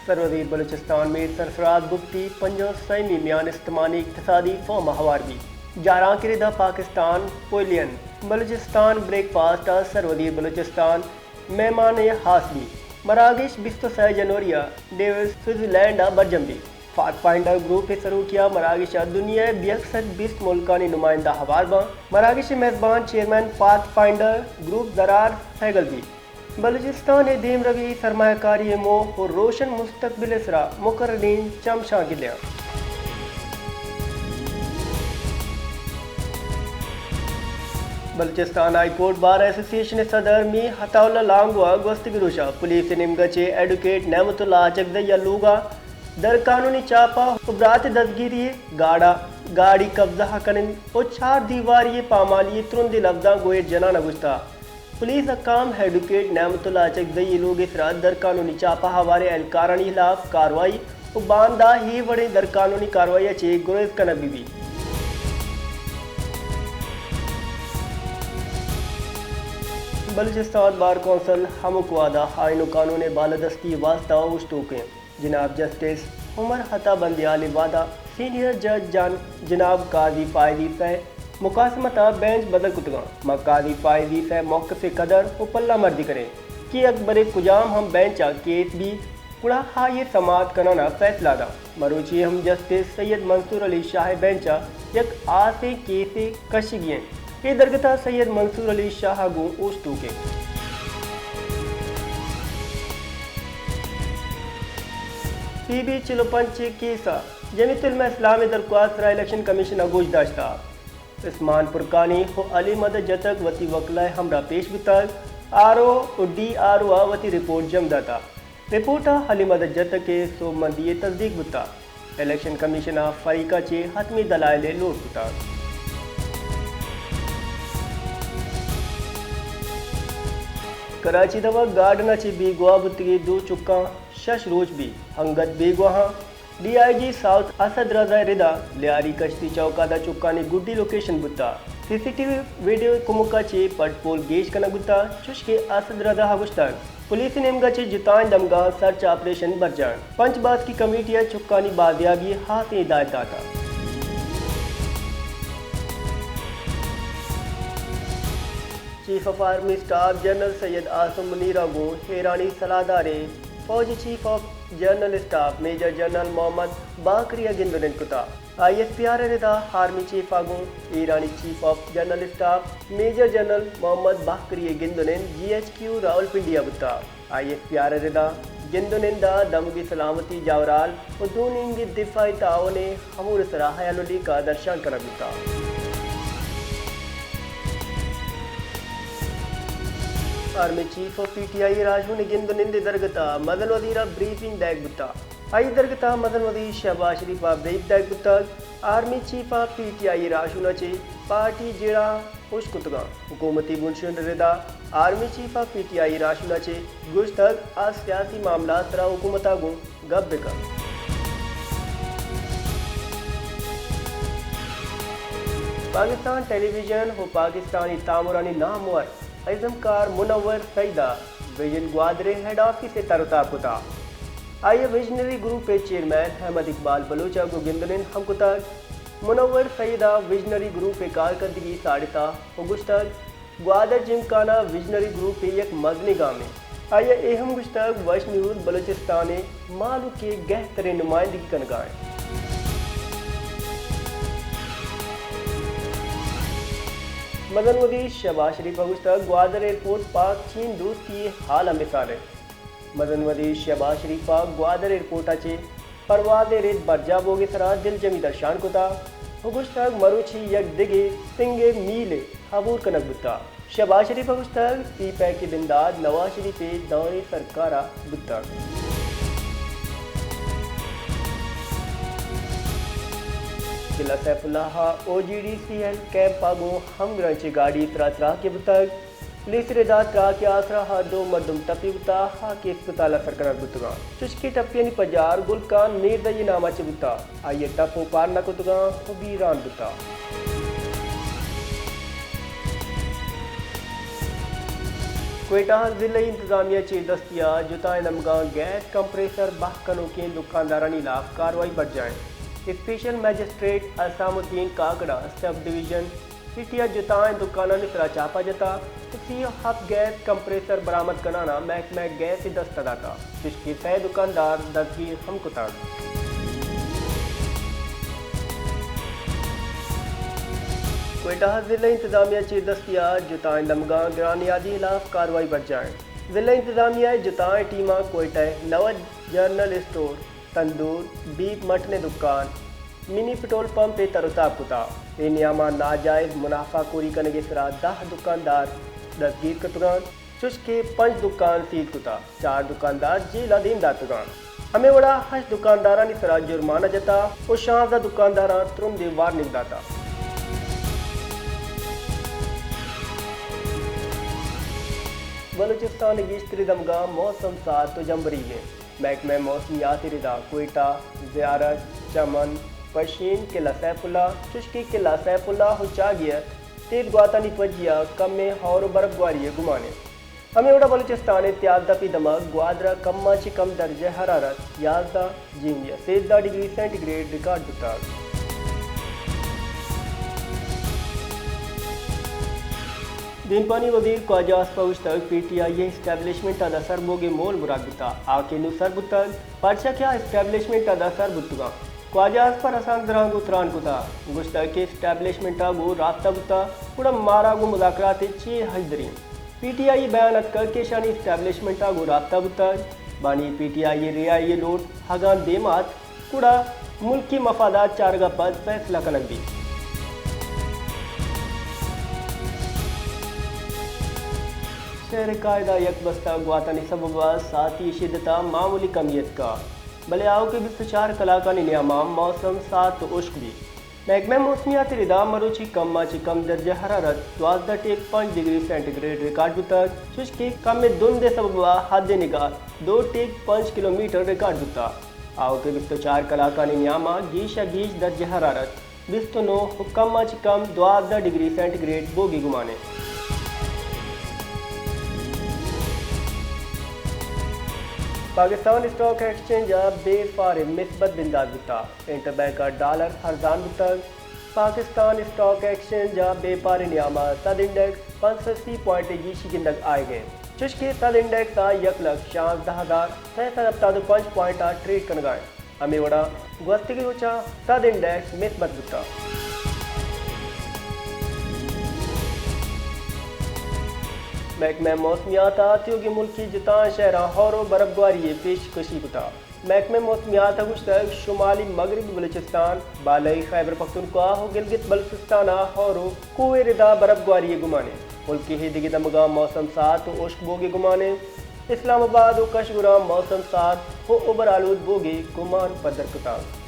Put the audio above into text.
سروزیر بلوچستان میر سرفراز بگٹی پنجاہ سیمی میان استمانی اقتصادی فورم ءَ ہوار بی۔ جارانکے ردا پاکستان پویلین بلوچستان بریک فاسٹ ءَ سروزیر بلوچستان مہمان ہاس بی۔ مراگش بیست و سئے جنوری ءَ ڈیوس سوئٹزرلینڈ ءَ برجم بی۔ پاتھ فائنڈر گروپ ءِ سروکی ءَ مراگش ءَ دنیا ءِ یک سد بیست ملکانی نمائندہ ہوار باں۔ مراگش ءِ میزبان چیئرمین پاتھ فائنڈر گروپ زرار سہگل بی۔ بلوچستان ءِ دیمروی، سرمایہ کاری ءِ موہ ءُ روشن مستقبل ءِ سرا مقررین چمشانکے دیاں۔ بلوچستان ہائی کورٹ بار ایسوسی ایشن ءِ صدر میر عطا اللہ لانگو ءَ گوستگیں روچ ءَ پولیس ءِ نیمگ ءَ چہ ایڈوکیٹ نعمت اللہ اچکزئی ءِ لوگ ءَ درقانونی چاپہ ءُ برات ءِ دزگیری، گاڑا، گاڑی قبضہ ءَ کنگ ءُ چار دیواری ءِ پامالی ءَ ترندیں لبزاں گوں ایر جنان ءَ گوشتہ۔ پولیس حکام ایڈوکیٹ نعمت اللہ اچکزئی ءِ لوگ ءِ سرا درقانونی چاپہ ہواریں اہلکارانی ہلاف کاروائی ءُ باندا اے وڑیں درقانونی کاروائی ءَ چہ گریز کنگ بہ بیت۔ بلوچستان بار کونسل ہمک وہد ءَ آئین ءُ قانون ءِ بالادستی ءِ واستہ اوشتوک انت۔ جناب جسٹس عمر عطا بندیال ءِ وہد ءَ سینئر جج جان جناب قاضی فائز عیسی ءِ مقاسمت ءَ بینچ بدل کتگاں۔ ما قاضی فائز عیسی ءِ موقف ءِ قدر ءُ پلہ مردی کنیں کہ اگبر ءِ کجام ہم بینچ ءَ کیس بی گڑا آئی ءِ سماعت کنان ءَ فیصلہ داں۔ مروچی ہم جسٹس سید منصور علی شاہ ءِ بینچ ءَ یک ہاسیں کیسے کشگی انت۔ اے درگت ءَ سید منصور علی شاہ ءَ گوں اوشتوک انت۔ پی بی چل ءُ پنچ ءِ کیس ءَ جمیعت علماء اسلام ءِ درخواست ءِ سرا الیکشن کمیشن ءَ گوش داشتہ۔ عثمان پرکانی ءُ علی مدد جتک وتی وکلا ءِ ہمراہ پیش بوتگ۔ آر او ءُ ڈی آر او ءَ وتی رپورٹ جم داتہ۔ رپورٹ ءَ علی مدد جتک ءِ سوبمندی ءِ تصدیق بوتہ۔ الیکشن کمیشن ءَ فریق ءَ چہ حتمی دلائل ءِ لوٹ کتگ۔ کراچی دمگ گارڈن ءَ چہ بیگواہ بوتگیں دو چکاں شش روچ بیت انگت بیگواہاں۔ ڈی آئی جی ساؤتھ اسد رضا ءِ ردا لیاری کشتی چوک ءَ داں چکانی گڈی لوکیشن بوتہ۔ سی سی ٹی وی ویڈیو ءِ کمک ءَ چہ پٹ پول گیش کنگ بوتہ، چوشکہ اسد رضا ءَ گوشتگ پولیس ءِ نیمگ ءَ چہ جتائیں دمگاں سرچ آپریشن برجاہ انت۔ پنچ باسکی کمیٹی ءَ چکانی بازیابی ءِ ہاسیں ہدایت داتہ۔ Chief of army staff general Syed Asim Munir ءَ گوں ایرانی سلاہداریں فوجی chief of general staff major general Mohammad Bagheri ءَ گند ءُ نند کتہ۔ آئی ایس پی آر ءِ ردا آرمی چیف ءَ گوں ایرانی chief of general staff major general Mohammad Bagheri ءِ گند ءُ نند جی ایچ کیو راولپنڈی ءَ بوتہ۔ آئی ایس پی آر ءِ ردا گند ءُ نند ءَ دمگی سلامتی جاورھال ءُ دو نیمگی دفاعی تعاون ءِ امور ءِ سرا ہیال ءُ لیکہ درشان کنگ بوتہ۔ آرمی چیف ءُ پی ٹی آئی ءِ راہشون ءِ گند ءُ نند ءِ درگت ءَ مزن وزیر ءَ بریفنگ دئیگ بوتہ۔ آئی ءِ درگت ءَ مزن وزیر شہباز شریف ءَ بریف دئیگ بوتگ۔ آرمی چیف ءَ پی ٹی آئی ءِ راہشون ءَ چہ پارٹی جیڑہ ءَ ہشک کتگاں۔ حکومتی بنشون ءِ ردا آرمی چیف ءَ پی ٹی آئی ءِ راہشون ءَ چہ گوشتگ آ سیاسی معاملات ءِ سرا حکومت ءَ گوں گپ بہ کنت۔ پاکستان ٹیلی ویژن ءُ پاکستانی تامرانی نامور ازمکار منور سعید ءَ ویژن گوادر ءِ ہیڈ آفس ءِ تر ءُ تاب کتہ۔ آئی ءَ ویژنری گروپ ءِ چیئرمین احمد اقبال بلوچ ءَ گوں گند ءُ نند ہم کتگ۔ منور سعید ءَ ویژنری گروپ ءِ کارکردگی ساڑتہ ءُ گوشتگ، گوادر جمکان ءَ ویژنری گروپ ءِ یک مزنیں گامے۔ آئی ءَ اے ہم گوشتگ، وش نیوز بلوچستان ءِ مہلوک ءِ گہتریں نمائندگی کنگ ءَ انت۔ مزن وزیر شہباز شریف ءَ گوشتگ، گوادر ایئرپورٹ پاک چین دوستی ءِ ہال ءِ مثال انت۔ مزن وزیر شہباز شریف ءَ گوادر ایئرپورٹ ءَ چہ پرواز ءِ رد برجاہ بوگ ءِ سرا دلجمی درشان کتہ ءُ گوشتگ، مروچی یک دگہ سنگ ءِ میل ءِ عبور کنگ بوتہ۔ شہباز شریف ءَ گوشتگ، سی پیک ءِ بندات نواز شریف ءِ دور ءِ سرکار ءَ بوتگ۔ قلعہ سیف اللہ ءَ O G D C health camp ءَ گوں ہمگرنچیں گاڑی ءِ سرا تراکے بوتگ۔ پولیس ءِ ردا تراک ءِ آسرا ءَ دو مردم ٹپی بوتہ، آ کہ اسپتال ءَ سر کنگ بوتگاں۔ چوشکہ ٹپیانی پجار گل خان میردئی ءِ نام ءَ چہ بوتہ، آئی ءِ ٹپ اوپار نہ کتگاں ءُ بیران بوتہ۔ کوئٹہ ءَ ضلعی انتظامیہ ءِ چیردستی ءَ جتائیں دمگاں گیس کمپریسر بہا کنوکیں دکاندارانی ہلاف کاروائی برجاہ اِنت۔ اسپیشل مجسٹریٹ عصام الدین کاکڑ ءَ سب ڈویژن سٹی ءَ جتائیں دکانانی سرا چھاپہ جتا ءُ سی ءُ ہپت گیس کمپریسر برآمد کنان ءَ محکمہ گیس ءِ دست ءَ داتا، چوشکہ سئے دکاندار دزگیر ہم کتگ۔ کوئٹہ ءَ ضلعی انتظامیہ ءِ چیردستی ءَ جتائیں دمگاں گرانیادی ہلاف کاروائی برجاہ اِنت۔ ضلعی انتظامیہ ءِ جتائیں ٹیماں کوئٹہ ءِ نود جنرل اسٹور، تندور، بیپ مٹن ءِ دکان، منی پٹرول پمپ ءَ تر ءُ تاب کتا۔ اے نیاما ناجائز منافع کوری کنگ ءِ سرا دہ دکاندار دزگیر کتگ اَنت، چوشکہ پنچ دکان سیل کتا، چار دکاندار جیل ءَ دیم داتگ اَنت۔ ہمے وڑا ہشت دکاندارانی سرا جرمانہ جتا ءُ شانزدہ دکانداراں ترندیں وارننگ داتا۔ بلوچستان ءِ گیشتریں دمگاں موسم سارت ءُ جمبریگ اِنت۔ محکمہ موسمیات ءِ ردا کوئٹہ، زیارت، چمن، پشین، قلعہ سیف اللہ، چوشکہ قلعہ سیف اللہ ءُ چاگی ءَ تیز گواتانی پجی ءَ کمیں ہئور ءُ برفگواری ءِ گمان اِنت۔ ہمے وڑا بلوچستان ءِ تیاب دپ ءِ دمگ گوادر ءَ کم ءَ چہ کم درجہ حرارت یازدہ جیمی ءَ سیزدہ ڈگری سینٹی گریڈ ریکارڈ بوتگ۔ دیمپانی وزیر خواجہ آصف ءَ گوشتگ، پی ٹی آئی ءِ اسٹیبلشمنٹ ءَ داں سر بوگ ءِ مول مراک بوتگ، آ کہ نوں سر بوتگ، پرچا کہ آ اسٹیبلشمنٹ ءَ داں سر بوتگ اَنت۔ خواجہ آصف ءَ رسانکدراں گوں تران کتگ، گوشتگ کہ اسٹیبلشمنٹ ءَ گوں رابطہ بوتگ، گڑا مارا گوں مذاکرات ءِ چے ہژدری اِنت؟ پی ٹی آئی ءِ بیان ءَ اتکگ کہ ایشانی اسٹیبلشمنٹ ءَ گوں رابطہ بوتگ، بانی پی ٹی آئی ءِ رہائی ءِ لوٹ اگاں دیما ات، گڑا ملکی مفادات چارگ ءَ پد فیصلہ کنگ بیت۔ شہر ءِ کاہد ءَ یک بستہ گواتانی سبب ءَ ساعتی شدت ءَ معمولی کمی اتکگ، بلے آؤکیں بیست ءُ چار کلاکانی نیام ءَ موسم سارت ءُ ہشک بیت۔ محکمہ موسمیات ءِ ردا مروچی کم ءَ چہ کم درجہ حرارت دوازدہ ٹیک پنچ ڈگری سینٹی گریڈ ریکارڈ بوتگ، چوشکہ کم ءِ دند ءِ سبب ءَ حد نگاہ دو ٹیک پنچ کلومیٹر ریکارڈ بوتگ۔ آؤکیں بیست ءُ چار کلاکانی نیام ءَ گیش ءَ گیش درجہ حرارت بیست ءُ نو ءُ کم ءَ چہ کم دوازدہ ڈگری سینٹی گریڈ بوگ ءِ گمان اِنت۔ پاکستان اسٹاک ایکسچینج ءَ بے پار ءُ مثبت بندات بوتگ، انٹر بینک ءَ ڈالر ارزان بوتگ۔ پاکستان اسٹاک ایکسچینج ءَ بے پار ءِ نیام ءَ سد انڈیکس پنچ سد سی پوائنٹ ءِ گیشی گندگ آیگ ءَ اِنت، چوشکہ سد انڈیکس ءَ یک لکھ شانزدہ ہزار سئے سد ہپتاد ءُ پنچ پوائنٹ ءَ ٹریڈ کنگ ءَ اِنت۔ ہمے وڑا گوستگیں روچاں سد انڈیکس مثبت بوتگ۔ محکمہ موسمیات ءَ تیوگیں ملکی جتائیں شہراں ہئور ءُ برفگواری ءِ پیشکشی کتگ۔ محکمہ موسمیات ءَ گوشتگ، شمالی مغربی بلوچستان، بالائی خیبر پختونخوا ءُ گلگت بلوچستان ءَ ہئور ءُ کوہ ءِ ردا برفگواری ءِ گمان اِنت۔ ملک ءِ ایدگہ دمگاں موسم سارت ءُ ہشک بوگ ءِ گمان اِنت۔ اسلام آباد ءُ کشگوراں موسم سارت ءُ ابر آلود بوگ ءِ گمان پدر کتگ۔